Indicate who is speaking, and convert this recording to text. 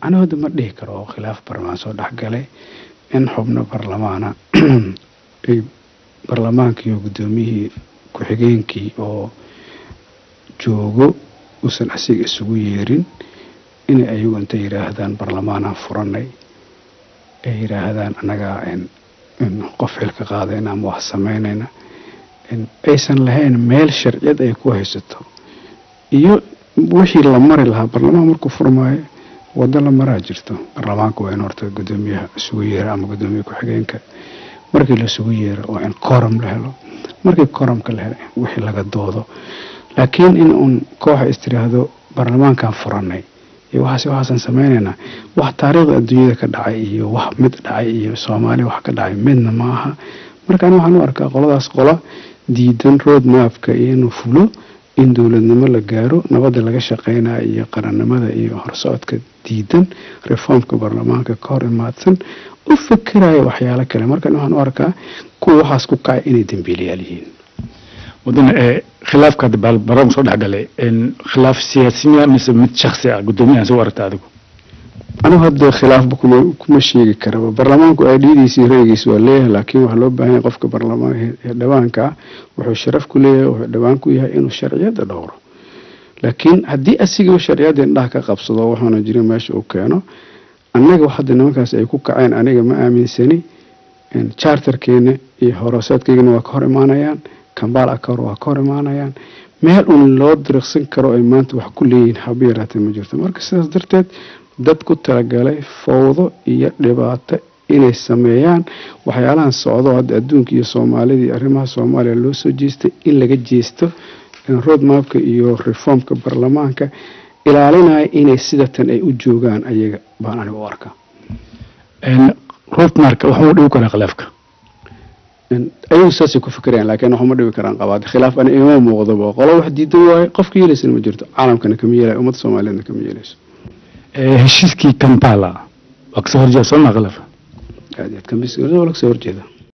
Speaker 1: Anigu hadda ma dhihi karo oo khilaaf barlamaan soo dhexgalay. In xubno barlamaana ay barlamaankii iyo guddoomiyihii ku-xigeenkii oo joogo uusan asiga isugu yeerin, inay ayagu inta yidhaahdaan barlamaanaan furanay, ay yidhaahdaan annagaa qof xilka qaadayna ama wax sameynayna, aysan lahayn meel sharciyad ay ku haysato iyo wixii la mari lahaa. Barlamaan markuu furmaayo waddo la maraa jirto. Barlamaanka waa in horta guddoomiyaha isugu yeera ama guddoomiye ku-xigeenka. Markii la isugu yeero waa in quorum la helo. Markii quorumka la helo, wixii laga doodo. Laakiin in uun kooxa is tiraahdo baarlamaankan furanay iyo waxaas waxaasaan sameynaynaa, wax taariikhda adduunyada ka dhacay iyo wax mid dhacay iyo Soomaaliya wax ka dhacay midna ma aha. Marka ani waxaan u arkaa qoladaas qola diidan road mapka iyo inuu fulo, in dowladnimo la gaaro, nabadda laga shaqeynayo iyo qarannimada iyo horsocodka diidan, reformka baarlamaanka ka hor imaadsan, u fikiraya waxyaalo kale. Marka waxaan u arkaa kuwa waxaas ku kacay inay dembiilayaal yihiin.
Speaker 2: Wadana ee khilaafka hadda baarlamaanka soo dhexgalay, khilaaf siyaasiya mise mid shaksi ah, guddoomiyahan soo aragta adigu?
Speaker 1: Anigu hadda khilaafba kuma sheegi karaba. Baarlamaanku aidhidiisa iyo ra'yigiisa waa leeyahay, laakiin waxaa loo baahan yahay qofka baarlamaan xildhibaanka ah wuxuu sharaf ku leeyahay, wuxuu dhibaan ku yahay inuu sharciyadda dhowro. Laakiin haddii asigaba sharciyadda indhaha ka qabsado, wuxuuna jirin meesha uu keeno, annaga wax hadda nimankaas ay ku kaceen aniga ma aaminsani. Charterkeena iyo horoosaadkeygana waa ka hor imaanayaan, Kampala Accord waa ka hor imaanayaan. Meel uun loo diriqsan karo ay maanta wax ku leeyihiin haba yaraatee ma jirto. Marka sidaas darteed dad ku talagalay fowdo iyo dhibaato inay sameeyaan, waxyaalahan socdo hadda adduunka iyo Soomaalida iyo arrimaha Soomaaliya loo soo jeestay in laga jeesto road mapka iyo reformka baarlamaanka ilaalinaya, inay sidatan ay u joogaan ayaga baan aniga u arkaa.
Speaker 2: Road mapka waxuu dhibi karaa khilaafka?
Speaker 1: Ayagu saasay ku fikirayaan, laakiin waxuma dhibi karaan qabaad khilaaf ani ima muuqdaba. Qolo wax diidan waayo, qofka yeelaysana ma jirto, caalamkana kama yeelayo, ummadda Soomaaliyeedna kama yeelayso.
Speaker 2: Heshiiskii Kampala waa kasoo horjeeda soo maa khilaaf?
Speaker 1: Aad iyo aad, waa kasoo horjeeda.